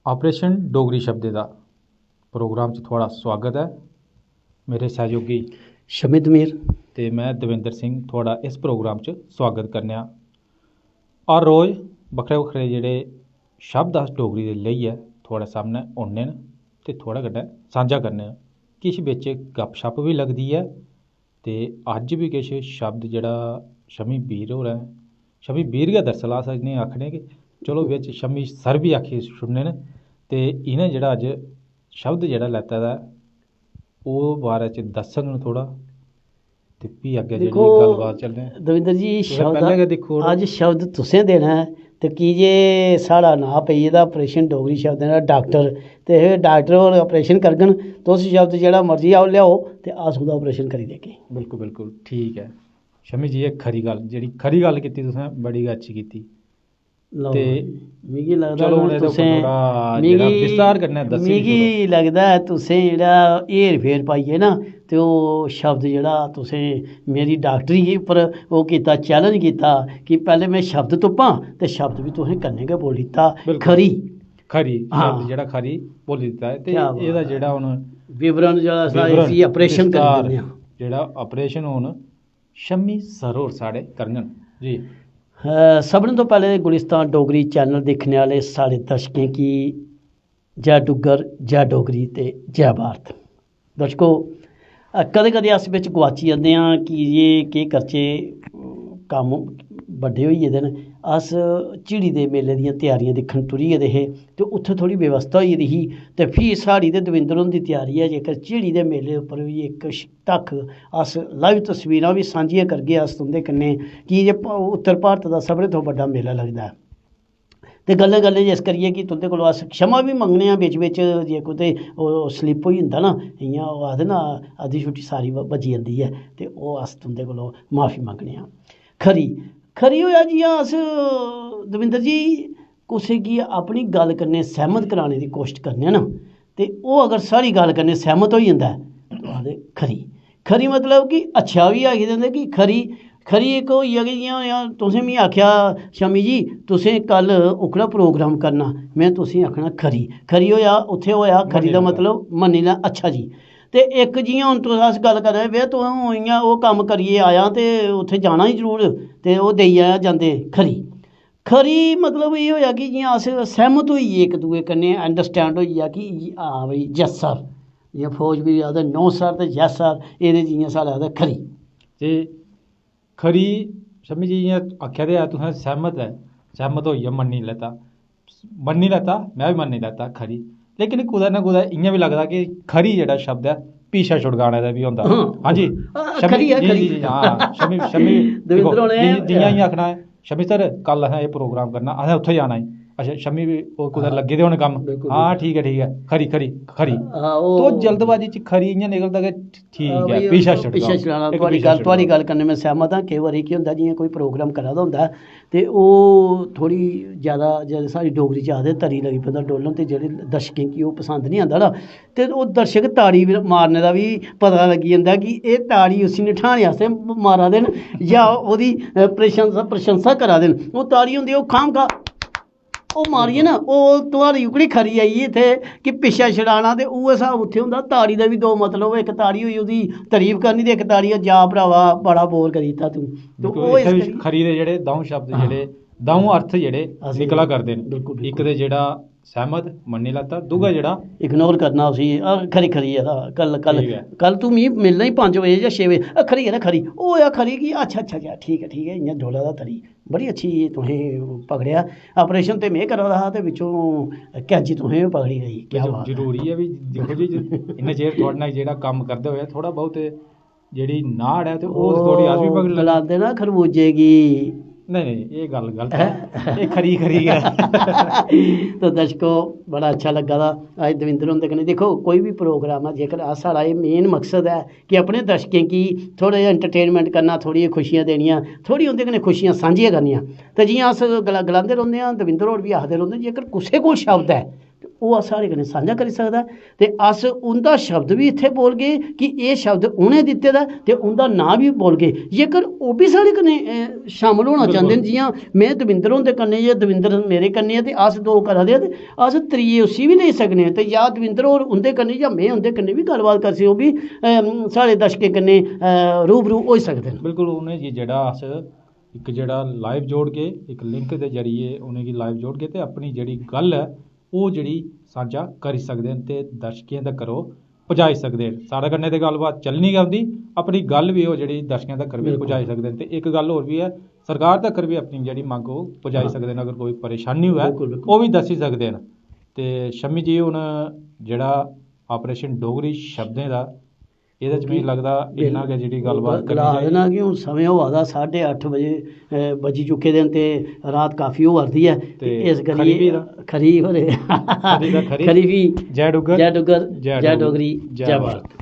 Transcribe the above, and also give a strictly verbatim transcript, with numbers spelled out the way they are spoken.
Operation Dogri शब्दे दा programme च थुआढ़ा सुआगत ऐ। मेरे सैहयोगी शमित मीर ते में देवेंद्र सिंह थुआढ़ा इस प्रोग्राम च सुआगत करने आं। हर रोज बक्खरे बक्खरे जेह्ड़े शब्द अस डोगरी दे लेइयै थुआढ़े सामनै औन्ने न ते थुआढ़े कन्नै सांझा करने आं। किश बिच गपशप बी लगदी ऐ ते अज्ज बी किश शब्द जेह्ड़ा शमी बीर होरें, शमी बीर गै दरअसल अस इ'नेंगी आखने कि चलो बिच शमी सर बी आखी छुड़ने न ते इ'नें जेह्ड़ा अज्ज शब्द जेह्ड़ा लैते दा ऐ, ओह् बारे च दस्सङन थोह्ड़ा ते फ्ही अग्गें जेह्ड़ी दिक्खो, गल्लबात चलने। दविंदर जी, तुसें शब्द पैह्लें गै दिक्खी ओड़ो। अज्ज शब्द तुसें देना ऐ ते की जे साढ़ा नांऽ पेई गेदा ऑपरेशन डोगरी शब्दें दा डाक्टर, ते एह् डाक्टर होर ऑपरेशन करङन, तुस शब्द जेह्ड़ा मर्जी आओ लेआओ ते अस ओह्दा ऑपरेशन करी देगे। बिल्कुल, बिल्कुल, ठीक ऐ। शमी जी, एह् खरी गल्ल, जेह्ड़ी खरी गल्ल कीती तुसें, बड़ी गै अच्छी कीती। लओ ते जी, मिगी लगदा चलो, ना हून एह्दे उप्पर तुसें, थोह्ड़ा जेह्ड़ा मिगी, विस्तार कन्नै दस्सी मिगी छोड़ो। लगदा ऐ तुसें जेह्ड़ा हेर फेर पाइयै ना, ते ओह् शब्द जेह्ड़ा तुसें मेरी डाक्टरी उप्पर ओह् कीता, चैलेंज कीता कि पैह्लें में शब्द तुप्पां ते शब्द बी तुसें कन्नै गै बोली दित्ता। बिल्कुल। खरी। खरी, हां। शब्द जेह्ड़ा खरी बोली दित्ता ऐ ते क्या बात एह्दा ऐ। जेह्ड़ा हून विवरण जेह्ड़ा सा विवरण, इसी ऑपरेशन करी विस्तार, दिन्ने आं। जेह्ड़ा ऑपरेशन हून शम्मी सर होर साढ़े करङन जी। अ, सभनें तो पैह्लें गुलिस्तान डोगरी चैनल दिक्खने आह्ले साढ़े दर्शकें गी जै डुग्गर, जै डोगरी ते जै भारत। दर्शको, अ, कदें-कदें अस बिच गुआची जंदे आं कि जे केह् करचै, कम्म बड्डे होई गेदे न। अस झिड़ी दे मेले दियां त्यारियां दिक्खन टुरी गेदे हे ते उत्थै थोह्ड़ी व्यवस्था होई गेदी ही ते फ्ही साढ़ी ते दविंदर हुंदी त्यारी ऐ जेकर झिड़ी दे मेले उप्पर बी इक श-, ढक्क अस लाइव तस्वीरां बी सांझियां करगे अस तुं'दे कन्नै, की जे प-, उत्तर भारत दा सभनें थमां बड्डा मेला लगदा ऐ। ते गल्लें-गल्लें च इस करियै कि तुं'दे कोला अस क्षमा बी मंगने आं बिच-बिच, जे कुतै ओह् slip होई जंदा ना, इ'यां ओह् आखदे ना, अद्धी छुट्टी सारी ब-, बची जंदी ऐ, ते ओह् अस तुं'दे कोला माफी मंगने आं। खरी, खरी होआ जि'यां अस, दविंदर जी, कुसै गी अपनी गल्ल कन्नै सैह्मत कराने दी कोशट करने आं ना, ते ओह् अगर साढ़ी गल्ल कन्नै सैह्मत होई जंदा ऐ, ते आखदे खरी। खरी मतलब कि अच्छा बी आखी दिंदे कि खरी, खरी इक होई गेआ कि जि'यां, जि'यां तुसें मिगी आखेआ, "शामी जी, तुसें कल ओह्कड़ा प्रोग्राम करना," में तुसें आखना खरी। खरी होएआ, उत्थै होएआ, खरी दा मतलब मन्नी लैं, अच्छा जी। ते इक जि'यां हून तुस, अस गल्ल करा दे, "भैया, तूं इ'यां ओह् कम्म करियै आया ते उत्थै जाना ही जरूर, ते ओह् देई आया जंदे, खरी।" खरी मतलब एह् होएआ कि जि'यां अस सैह्मत होई गे इक दूए कन्नै, understand होई गेआ कि हां भाई, yes sir, जि'यां फौज बी आखदे no sir ते yes sir, एह्दे जि'यां साढ़े आखदे खरी। ते खरी, शम्मी जी, जि'यां आखेआ ते ऐ तुसें, सैह्मत ऐ, सैह्मत होई गेआ, मन्नी लैता, मन्नी लैता, में बी मन्नी लैता, खरी। लेकिन कुतै ना कुतै इ'यां बी लगदा कि खरी जेह्ड़ा शब्द ऐ, पीछा छुड़काने दा बी होंदा। हां। हां जी, हां, शम्मी, खरी ऐ, जी, खरी। जी, जी, हां, शम्मी, शम्मी, दविंदर दिक्खो, होरें जि'यां, जि'यां इ'यां आखना ऐ, "शम्मी सर, कल असें एह् प्रोग्राम करना, असें उत्थै जाना ऐ।" अच्छा, शम्मी बी ओह् कुतै हां, लग्गे दे होने कम्म। बिल्कुल, हां, बिल्कुल। ठीक ऐ, ठीक ऐ, खरी, खरी, खरी। हां, ओह् तो जल्दबाजी च खरी इ'यां निकलदा कि ठीक हां, ऐ, भाई, पीछा ओह् छुड़काओ। पीछा छुड़ाना। इक थुआढ़ी पीछा गल्ल, थुआढ़ी छुड़काओ। गल्ल कन्नै में सैह्मत आं। केईं बारी केह् होंदा, जि'यां कोई प्रोग्राम करा दा होंदा ऐ, ते ओह् थोह्ड़ी जैदा, जैदा साढ़ी डोगरी च आखदे, तरी लगी पौंदा डोलन, ते जेह्ड़े दर्शकें गी ओह् पसंद निं आंदा ना, ते ओह् दर्शक ताड़ी बी मारने दा बी पता लग्गी जंदा कि एह् ताड़ी उसी नठाने आस्तै मारा दे न जां ओह्दी, अ, प्रशंसा, प्रशंसा करा दे न। ओह् ताड़ी होंदी, ओह् खामखा ओह् मारियै ना, ओह् तुआरी ओह्कड़ी खरी आई इत्थै कि पिच्छें छड़ाना, ते उ'ऐ स्हाब उत्थै होंदा। ताड़ी दा बी दो मतलब, इक ताड़ी होई ओह्दी तारीफ करनी, ते इक ताड़ी, "जा भ्रावा, बड़ा बोर करी दित्ता तूं।" ते बिल्कुल, ओह् इस इत्थै बी करी खरी दे जेह्ड़े द'ऊं शब्द हां। जेह्ड़े द'ऊं अर्थ जेह्ड़े असें निकला करदे न। बिल्कुल, बिल्कुल। इक ते जेह्ड़ा सैह्मत मन्नी लैता, दूआ जेह्ड़ा इग्नोर करना उसी, "आ, खरी, खरी ऐ, तां कल, कल, ठीक ऐ। कल तूं मिगी मिलना ही पंज बजे जां छे बजे, आ, खरी ऐ ना, खरी।" ओह् होआ खरी कि अच्छा, अच्छा, अच्छा, ठीक ऐ, ठीक ऐ, इ'यां डोला दा तरी। बड़ी अच्छी तुसें पकड़ेआ। ऑपरेशन ते में करा दा हा ते बिच्चों कैंची तुसें बी पकड़ी लेई। क्या बिल्कुल, बात ऐ। जरूरी ऐ भी, दिक्खो जी, ज-, इन्ने चिर थुआढ़े नै जेह्ड़ा कम्म करदे होए थोह्ड़ा बहुत जेह्ड़ी नाड़ ऐ ते ओह् थोह्ड़ी अस बी ओह् पकड़ी लैन्ने। गलांदे ना खरबूजे गी। नेईं, नेईं, एह् गल्ल गलत ऐ। हैं? एह् खरी, खरी गै। तो दर्शको, बड़ा अच्छा लग्गा दा अज्ज दविंदर हुंदे कन्नै। दिक्खो, कोई बी प्रोग्राम ऐ, जेकर अस, साढ़ा एह् मेन मकसद ऐ कि अपने दर्शकें गी थोह्ड़ा जेहा एंटरटेनमेंट करना, थोह्ड़ी जेही खुशियां देनियां, थोह्ड़ी उं'दे कन्नै खुशियां सांझियां करनियां। ते जि'यां अस गला-, गलांदे रौंह्दे आं, दविंदर होर बी आखदे रौंह्दे, जेकर कुसै कोल शब्द ऐ, ओह् अस साढ़े कन्नै सांझा करी सकदा ऐ। ते अस उं'दा शब्द बी इत्थै बोलगे कि एह् शब्द उ'नें दित्ते दा ऐ ते उं'दा नांऽ बी बोलगे। जेकर ओह् बी साढ़े कन्नै, अ, शामल होना बिल्कुल। चांह्दे न, जि'यां में दविंदर हुंदे कन्नै जां दविंदर मेरे कन्नै ऐ ते अस दो करा दे आं, ते अस त्रिये उसी बी लेई सकने आं। ते जां दविंदर होर उं'दे कन्नै जां में उं'दे कन्नै बी गल्लबात करी सकने, ओह् बी, अम, साढ़े दर्शकें कन्नै, अ, रूबरू होई सकदे न। बिल्कुल, उ'नें गी जेह्ड़ा अस इक जेह्ड़ा live जोड़गे, इक link दे जरिए उ'नेंगी live जोड़गे ते अपनी जेह्ड़ी गल्ल ऐ, ओह् जेह्ड़ी सांझा करी सकदे न ते दर्शकें तगर ओह् पजाई सकदे न। साढ़े कन्नै ते गल्लबात चलनी गै उं'दी, अपनी गल्ल बी ओह् जेह्ड़ी दर्शकें तगर बी बिल्कुल। पजाई सकदे न। ते इक गल्ल होर बी ऐ, सरकार तगर बी अपनी जेह्ड़ी मंग ओह् पजाई हां। सकदे न। अगर कोई परेशानी होऐ, बिल्कुल, बिल्कुल। ओह् बी दस्सी सकदे न। ते शम्मी जी, हून जेह्ड़ा Operation डोगरी शब्दें दा, एह्दे च मिगी लगदा इन्ना गै जेह्ड़ी गल्लबात करनी गला चाहिदी। देना कि हून समें होआ दा साढ़े अट्ठ बजे, अ, बज्जी चुके दे न ते रात काफी होआ दी ऐ। ते ते इस करियै खरीफ दा? खरीफ दे। खरीफ दा खरीफ। खरीफी। जय डुग्गर। जय डुग्गर, जय जय डोगरी, डोगरी, जय जय भारत। भारत।